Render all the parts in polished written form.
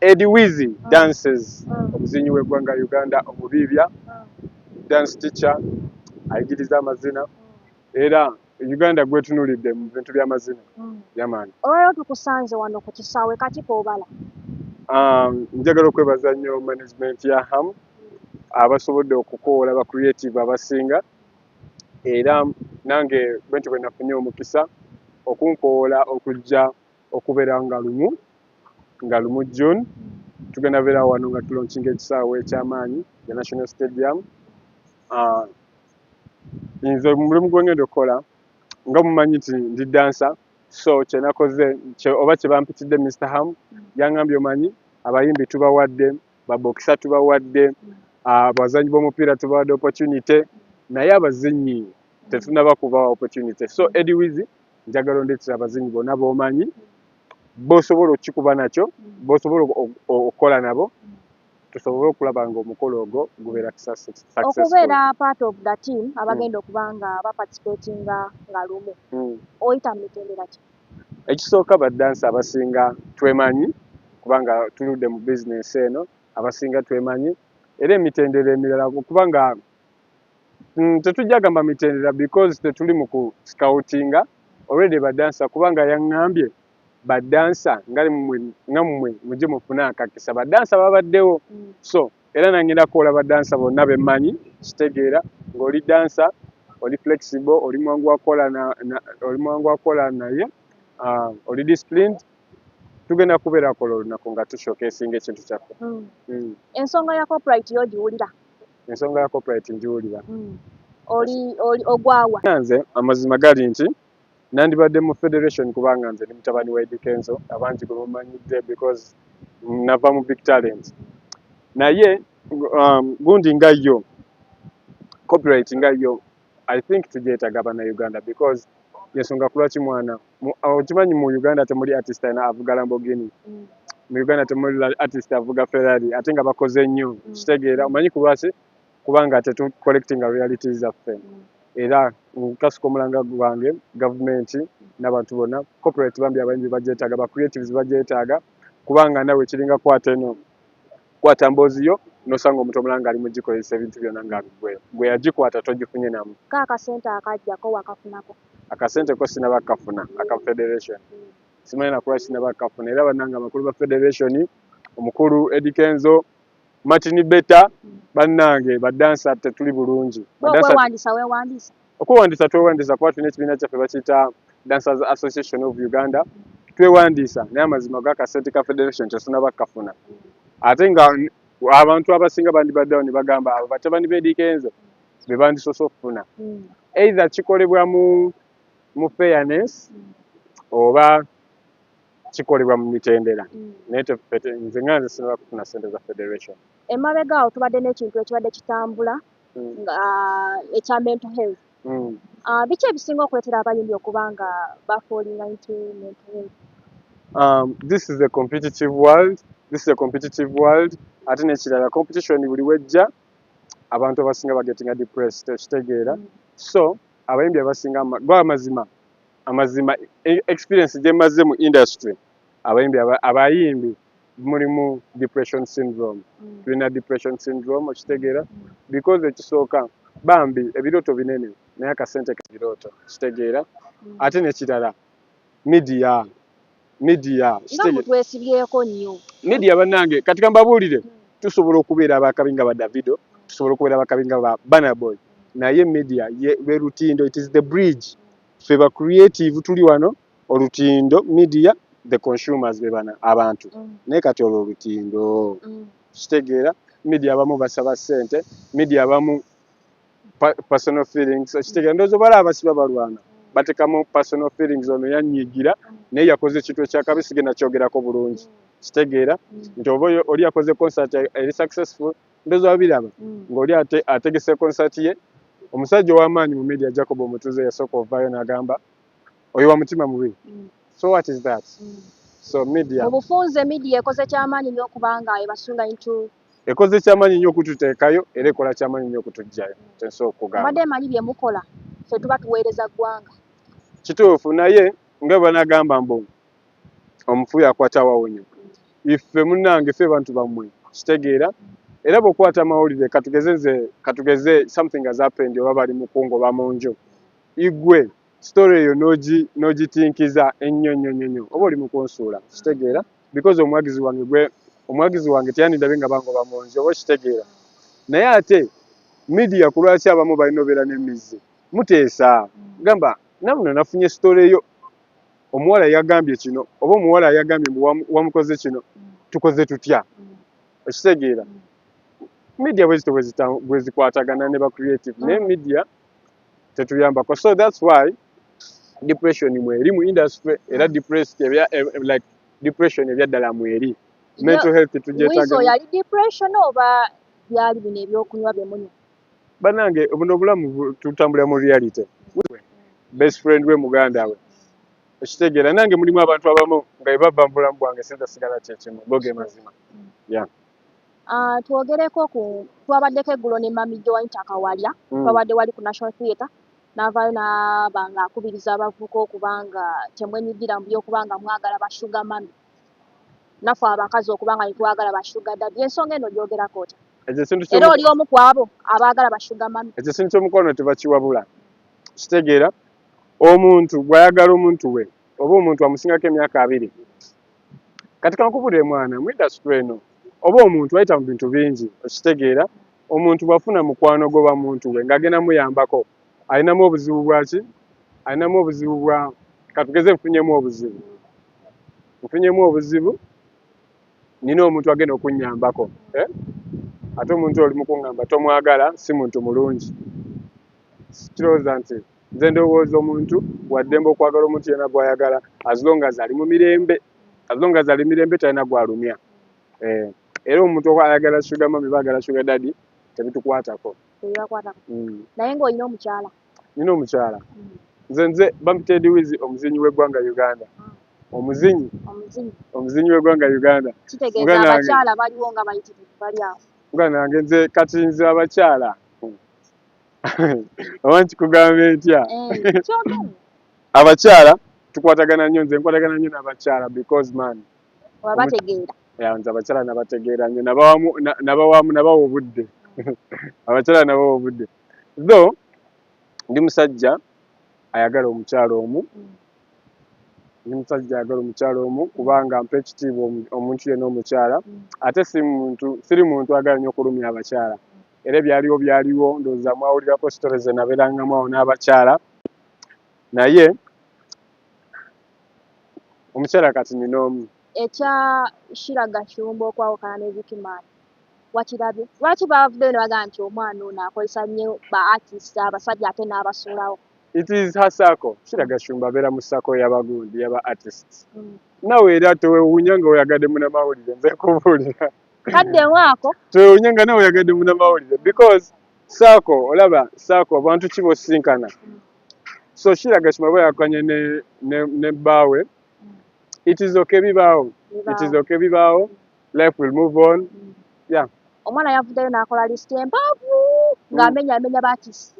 Eddie Wizzy Dances, omuzinyi w'eggwanga Uganda, omubiibya, dance teacher, ayigiriza amazina, era Uganda gwetunulidde mu bintu by'amazina. Yeah man. Olwaleero tukusanze wano ku kisaawe kati koobala. Njagala okwebaza nnyo management ya Ham abasobodde okukoola ba creative abasinga, era nange bwentyo bwe nafunye omukisa okunkoola okujja okubeera nga lumu June tugenda beera wano nga tulaunchinga ekisaawe ekyamaanyi, the National Stadium. Nze mulimu gwe ngenda okukola, nga mumanyi nti ndi dancer, so kyenakoze oba kye bampitidde, Mr Ham yangambye, "Omanyi abayimbi tubawadde, babokisa tubawadde, abazanyi b'omupiira tubawadde opportunity, naye abazinyi tetunaba kubawa opportunity. So Eddie Wizzy, njagala ondeetera abazinyi bonna b'omanyi b'osobola okukikuba nakyo, b'osobola okukola nabo, tusobole okulaba nga omukolo ogwo gubeera successful." Okubeera part of the team abagenda okuba nga baparticipatinga nga lumu, oyita mu mitendera ki? Ekisooka, badansa abasinga twemanyi, kubanga tuludde mu bizinensi eno, abasinga twemanyi. Era emitendera emirala, kubanga tetujja gamba mitendera because tetuli mu ku scoutinga already badansa, kubanga yaŋŋambye badansa nga mmwe mujje mufune akakisa, badansa babaddewo. So era nangenda kukola badansa bonna bemmanyi, kitegeera ng'oli dansa, oli flexible, oli mwangu wakukola oli mwangu wakukola naye, oli disciplined, tugenda kubeera kola olunaku nga tushowcasinga ekintu kyaffe. Ensonga ya copyright yo giwulira? Ensonga ya copyright ngiwulira. Oli ogwawa? Nze amazima gali nti nandibadde mu federation, kubanga nze ndi mutabani wa Eddy Kenzo, abangi gwe mumanyidde because nava mu Big Talent. Naye gundi nga yo copyright nga yo, I think tugyetaaga Bannayuganda, because yensonga kulwaki mwana okimanyi mu Uganda temuli artist alina avuga Lamborghini, mu Uganda temuli artist avuga Ferrari, ate nga bakoze nnyo. Kitegeera omanyi ku lwaki? Kubanga tetu collectinga royalties zaffe. Era nkasuka omulanga gwange gavumenti n'abantu bonna, copyright bambi abayimbi bagyetaaga, ba creatives bagyetaaga, kubanga nawe kiringa kwata eno, kwata mboozi yo nosanga omuntu omulala ng'ali mugikozesa ebintu byonna nga gwe gwe yagikwata togifunye namu. Ka akasente akajjako wakafunako? Akasente ko sinaba kafuna aka federation. Simanyi nakulwa sinaba kafuna. Era bannange abakulu ba federation, omukulu Eddy Kenzo, Martin Beta, bannange badansa tetuli bulungi. Okwewandiisa weewandiisa? Okwewandiisa twewandiisa, kuba tulina ekibiina kyaffe bakiyita Dancers Association of Uganda, twewandiisa. Naye amazima g'akasente ka federation tetunaba kafuna, ate nga abantu abasinga bandibaddewo ne bagamba abo batabani ba Eddy Kenzo be bandisoose okufuna. Either kikolebwa mu fairness oba kikolebwa mu mitendera, naye nze nga nze sinaba kufuna sente za federation. Emabega awo tubadde n'ekintu ekibadde kitambula nga ekya mental health. Biki ebisinga okuleetera abayimbi okuba nga bafallinga into mental health? This is a competitive world, this is a competitive world. Ate n'ekirala, competition buli wejja, abantu abasinga bagetinga depressed, okitegeera? So abayimbi abasinga, gwa amazima experience gye mmaze mu industry, abayimbi abayimbi mulimu depression syndrome. Tulina depression syndrome, okitegeera? Because ekisooka, bambi ebirooto binene, naye akasente birooto, kitegeera? Ate n'ekirala, media. Nga mutwesibyeko nnyo. Media bannange, kati kambabuulire, tusobola okubeera abakabi nga ba Davido, tusobola okubeera abakabi nga ba Burna Boy, naye media lwe lutindo, it is the bridge. Ffe ba creative tuli wano, olutindo media, the consumers be bana abantu. Naye kati olwo olutindo, kitegeera, media abamu basaba ssente, media abamu personal feelings, okitegeera? Ndowooza bala abasiba balwana batekamu personal feelings, ono yanyiigira naye yakoze ekintu ekyakabi, sigenda kyogerako bulungi, kitegeera nti oba oli yakoze concert eri successful, ndowooza babiraba ng'oli ate ategese concert ye. Omusajja ow'amaanyi mu media, Jacob Omutuze, yasooka ovaayo n'agamba oyo wa mutima mubi. So what is that? So media Mu bufunze media ekoze kyamaanyi nnyo okubanga ebasunga into Ekoze kyamaanyi nnyo okututeekayo, era ekola kyamaanyi nnyo okutuggyayo, kyensobola okugamba. Mbadde manyi bye mukola, ffe tuba tuweereza ggwanga. Kituufu, naye nga bwe banagamba mbu omufu yakwata awawonyo. Iffe munnange, ffe bantu bammwe, kitegeera? Era bw'okwata amawulire, katugeze nze, katugeze something has happened, oba bali mukungo oba mu nju, igwe story eyo n'ogitinkiza ennyo nnyo nnyo nnyo, oba oli mukunsuula, kitegeera? Because omuwagizi wange, gwe omuwagizi wange teyandindabye nga bangoba mu nju, oba kitegeera? Naye ate media, ku lwaki abamu balina obeera n'emizzi muteesa, gamba namuno nafunye story eyo, omuwala yagambye kino, oba omuwala yagambye mbu wamukoze kino, tukoze tutya? Okitegeera? Media bwe zito bwe zikwatagana ne ba creative, naye media tetuyambako. So that's why depression mweri mu industry, era depressed ebya like depression ebyaddala mweri, mental health Wizo tugyetaaga. Yali depression oba byali bino ebyokunywa bye munywa? Bannange, buno obulamu tutambulira mu reality. Best friend we muganda we, okitegeera? Nange mulimu abantu abamu nga bwe bava mu bulamu bwange sinza sigala kyekimu, go ge mazima. Ah, twogereko ku twabaddeko eggulo ne Mami Joanita Kawalya. Twabadde wali ku National Theatre, n'avaayo n'aba nga akubiriza abavubuka okuba nga temwenyigira mu by'okuba nga mwagala ba sugar mummy, naffe abakazi okuba nga tetwagala ba sugar daddy. Ensonga eno gyogerako otya? Ekyo ekintu Era oli omu ku abo abaagala ba sugar mummy? Ekyo ekintu ky'omukwano tebakiwabula, kitegeera? Omuntu bw'ayagala omuntu we, oba omuntu amusingako emyaka 20. Kati kankubulire mwana, mu industry eno oba omuntu ayita mu bintu bingi, okitegeera? Omuntu bw'afuna mukwano gwe oba muntu we ng'agenda muyambako, alinamu obuzibu bwaki? Alinamu obuzibu bwa, katugeze nfunyemu obuzibu, nina omuntu agenda okunnyambako, eh? Ate omuntu oli mukuŋŋamba tomwagala, si muntu mulungi. Kirowooza nti nze ndowooza omuntu waddembe okwagala omuntu yenna gw'ayagala, as long as ali mu mirembe, as long as ali mirembe, talina gw'alumya. Eh, era omuntu ayagala sugar mummy, baagala sugar daddy, tebitukwatako. Tebibakwatako. Naye ng'olina omukyala? Nina omukyala. Nze bampita Eddy Wizzy, omuzinyi w'eggwanga Uganda, omuzinyi. Omuzinyi. Omuzinyi w'eggwanga Uganda. Kitegeeza Muganda wange. abakyala baliwo nga bayitirivu, bali awo. Muganda wange, nze kati nze abakyala, oba nkikugambe ntya? Eh, kyogere. Abakyala tukwatagana nnyo, nze nkwatagana nnyo n'abakyala because man Oba bategeera. Ya, nze abakyala nabategeera nnyo, nabawamu nabawa obudde, abakyala nabawa obudde. Though ndi musajja ayagala omukyala omu, ndi musajja ayagala omukyala omu, kubanga mpa ekitiibwa omuntu yenna omukyala. Ate si muntu, siri muntu agala nnyo okulumya abakyala. Era ebyaliwo byaliwo, ndowooza mwawulirako stories ze nabeerangamu awo n'abakyala. Naye omukyala kati nina omu. Ekya Shira Gashumba okwawukana ne Rickman wakirabye? Lwaki baavuddeyo ne bagamba nti omwana ono akozesa nnyo ba artist abasajja ate n'abasuulawo? It is her circle. Shira Gashumba abeera mu circle y'abagundi, y'aba artists. Nawe era tewewuunya nga oyagadde munnamawulire, nze nkubuulira. Kaddemu ako. Tewewuunya nga nawe oyagadde munnamawulire, because circle, olaba circle abantu ki b'osisinkana. So Shira Gashumba bwe yakanye ne bbaawe, it is okay, bibaawo. It is okay, bibaawo. Life will move on. Yeah. Omwana yavuddeyo n'akola lisiti empanvu ng'amenya amenya ba artist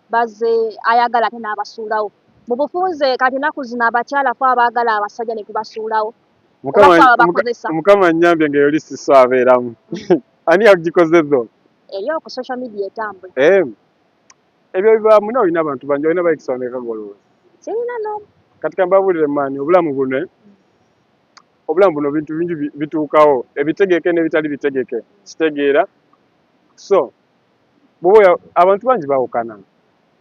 baze ayagala ate n'abasuulawo. Mu bufunze, kati ennaku zino abakyala fe abaagala abasajja ne tubasuulawo, Mukama oba fe ababakozesa? Mukama nnyambye ng'eyo lisiti so abeeramu. Ani yagikoze though? Eri ku social media etambula. Eh, ebyo bibaamu. Nawe olina abantu bangi, olina ba ex bameka gw'olowooza? Sirina n'omu. Kati kambabuulire maani, obulamu buno, eh, obulamu buno bintu bingi bituukawo, ebitegeke n'ebitali bitegeke, kitegeera? So bw'oba abantu bangi baawukana,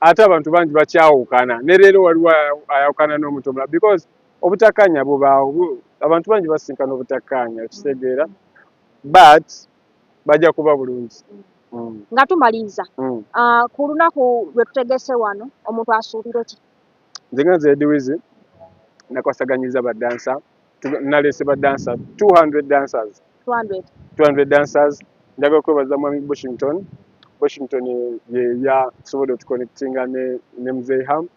ate abantu bangi bakyawukana, ne leero waliwo ayawukana n'omuntu omulala, because obutakkaanya bubaawo. Abantu bangi basinkana obutakkaanya, okitegeera? But bajja kuba bulungi. Nga tumaliriza, ku lunaku lwe tutegese wano, omuntu asuubire ki? Nze nga nze Eddy Wizzy, nakwasaganyiza badansa, naleese badansa 200 dancers. 200? 200 dancers. Njagala okwebaza mwami Bushington. Bushington ye yasobodde otuconnectinga ne Mzee Ham.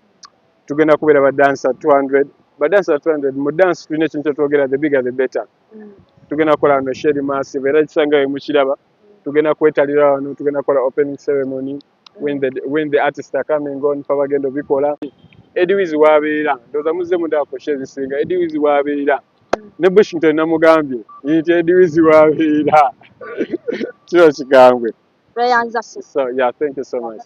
Tugenda kubeera badansa 200, badansa 200. Mu dance tulina ekintu kyetwogera, the bigger the better. Tugenda kukola wano show eri massive, era ekisanga we mukiraba. Tugenda kwetalira wano, tugenda kukola opening ceremony when the artists are coming on, fa bagenda obikola. Eddy Wizzy wabeera, ndowooza muzze mundaba ku show ezisinga. Eddy Wizzy wabeera. Ne Bushington namugambye nti Eddy Wizzy wabeera kiro kikambwe. Tweyanza. So yeah, thank you so much.